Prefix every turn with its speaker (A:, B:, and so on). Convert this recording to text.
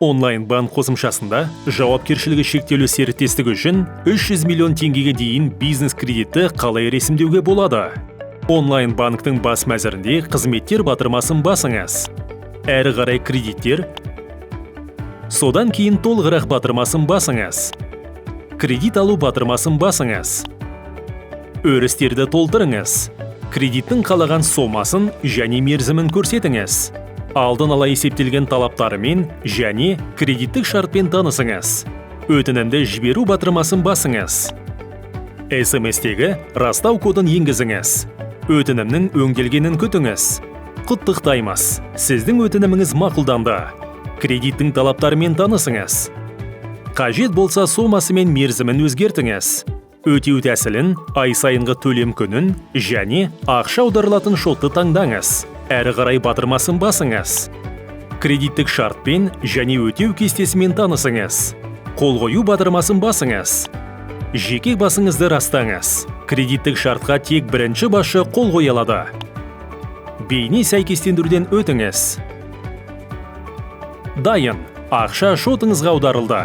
A: Онлайн банк қосымшасында жауапкершілігі шектеулі серіктестік үшін 300 миллион теңгеге дейін бизнес кредитті қалай ресімдеуге болады? Онлайн банктің бас мәзірінде «Қызметтер» батырмасын басыңыз. Әрі қарай «Кредиттер», содан кейін «Толығырақ» батырмасын басыңыз. «Кредит алу» батырмасын басыңыз. Өрістерді толтырыңыз. Кредиттің қалаған сомасын және мерзімін көрсетіңіз. Алдын ала есептелген талаптарымен және кредиттік шартпен танысыңыз. «Өтінімді жіберу» батырмасын басыңыз. СМС-тегі растау кодын енгізіңіз. Өтінімнің өңделгенін күтіңіз. Құттықтаймыз! Сіздің өтініміңіз мақұлданды. Кредиттің талаптарымен танысыңыз. Қажет болса, сомасы мен мерзімін өзгертіңіз. Өтеу тәсілін, ай сайынғы төлем күнін және ақша аударылатын шотты таңдаңыз. «Әрі қарай» батырмасын басыңыз. Кредиттік шартпен және өтеу кестесімен танысыңыз. «Қол қою» батырмасын басыңыз. Жеке басыңызды растаңыз. Кредиттік шартқа тек бірінші басшы қол қоя алады. Бейне сәйкестендіруден өтіңіз. Дайын! Ақша шотыңызға аударылды.